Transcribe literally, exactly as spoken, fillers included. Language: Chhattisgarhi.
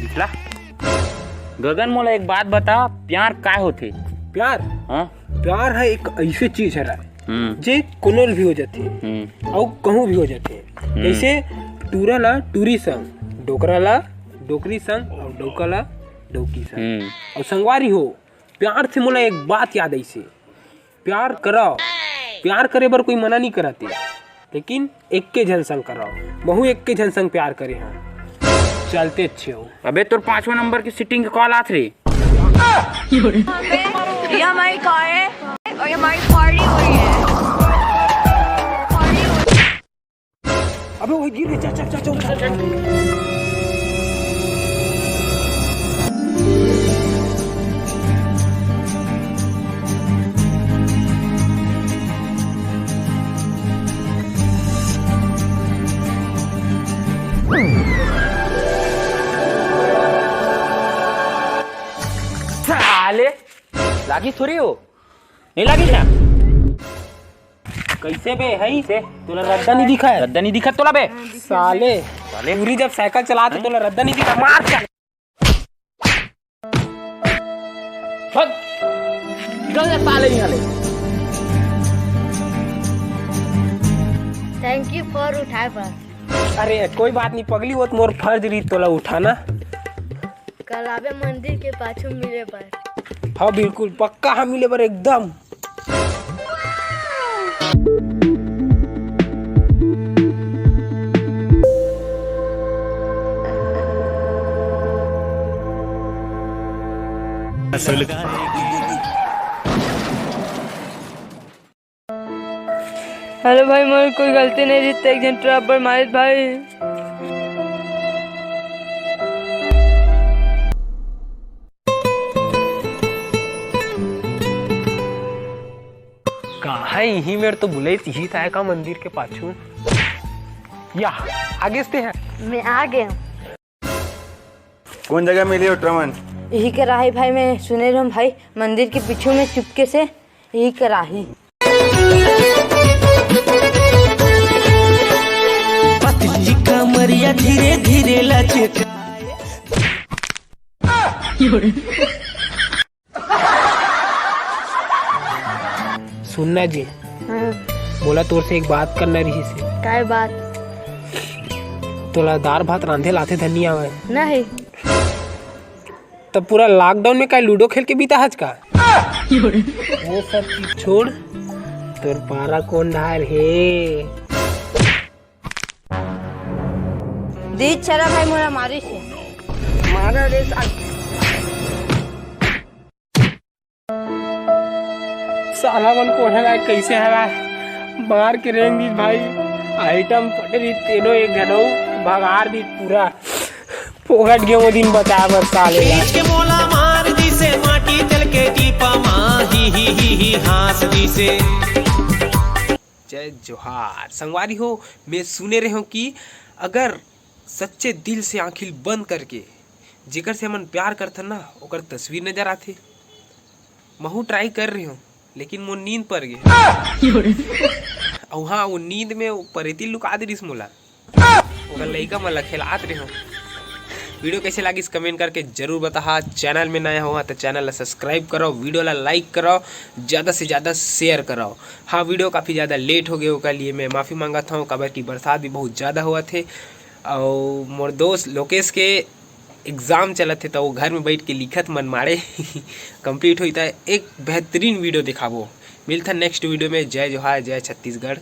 बिटला, गगन, मोला एक बात बता, प्यार काय होथे? प्यार? हाँ? प्यार ह एक अइसे चीज हरय, हम्म। जे कोनो ल भी हो जाथे, हम्म। अउ कहूँ भी हो जाथे। हम्म। जइसे टूरा ला टूरी संग, डोकरा ला डोकरी संग, अउ डौका ला डौकी संग। हम्म। अउ संगवारी हो, प्यार से मोला एक बात याद आइसे, प्यार करव, प्यार करे बर कोई मना नहीं करत हे, लेकिन एक्के झन संग करव। महू एक्के झन संग प्यार करे हंव। चलते अच्छे हो। अबे, तोर पांचवा नंबर के setting के call आत रे। ये हमारी car है और ये हमारी party हो रही है। Party हो रही है। अबे, वो गिर गई, चल, चल, चल, चल, चल। साले, लागिस थोड़ी हो, नहीं लागिस ना? कइसे बे, हई? कइसे? तोला रद्दा नहीं दिखा है? रद्दा नहीं दिखा तोला बे? साले, साले। टूरी जब साइकिल चलाथे, तोला रद्दा नहीं दिखा? मार साले। हट। निकल जा साले यहाँ ले। Thank you for उठाए बर। अरे, कोई बात नहीं पगली, वो तो मोर फर्ज रही तोला उठाना। कल आबे मंदिर के पाछू मिले बर। हाँ, बिल्कुल, पक्का हम मिले बर एकदम। अरे भाई, मोर कोई गलती नहीं रहिस, एक झन टूरा अब्बड़ मारिस भाई। कहाँ है इही मेर तो बुलई तिही ताय का मंदिर के पाछू? या, आगे से है। मैं आ गया। कौन जगह मिली हो ट्रमन? यही कर आही भाई, मैं सुने रहूं भाई, मंदिर के पीछू में चुपके से यही कर आही। पतली कमरिया धीरे धीरे लचकाए। सुनना जी, हाँ। मोला तोर से एक बात करना रहिस हे। काय बात? तोला दार भात रांधे लाथे धनिया आवय? नहीं। तब पूरा lockdown में काय लूडो खेल के बीता हच का? वो सब चीज छोड़, तोर पारा कोन डार हे? दीच छरा भाई मोला मारिस हे। मारा रे साल। साला मन कोन हवय, कइसे हवय? मार के रेंग दीस भाई। Item पटे रहिस तेनो एक घलो भगार दीस पूरा। फोकट के वो दिन बचा बर साले ला। खींच के मोला मार दिसे माटी तेल के टीपा मा, ही, ही, ही, ही, हाँस दिसे। जय जोहार। संगवारी हो, मैं सुने रहे हूँ कि अगर सच्चे दिल से आँखी ल बंद करके जेकर से हमन प्यार करथन ना, ओकर तस्वीर नजर आथे। महू try कर रहे हूँ, लेकिन मोर नींद पर गे। अउ हाँ, वो नींद में वो परेती लुका दे रिस मोला। ओकर लइका मन ला खेलात रहे हूँ। Video कइसे लागिस comment करके जरूर बताहा। Channel में नया हो त channel ला subscribe करो, video ला like करो, ज़्यादा से ज़्यादा share करो। हाँ, video काफ़ी ज़्यादा late हो गए, ओकर लिए मैं माफ़ी मांगत हूँ, काबर कि बरसात भी बहुत ज़्यादा होवत हे। अउ मोर दोस्त लोकेश के exam चलत हे, त वो घर में बैठ के लिखत मन माड़े। Complete होई त एक बेहतरीन video दिखाबो। मिलथन next video में। जय जोहार, जय छत्तीसगढ़।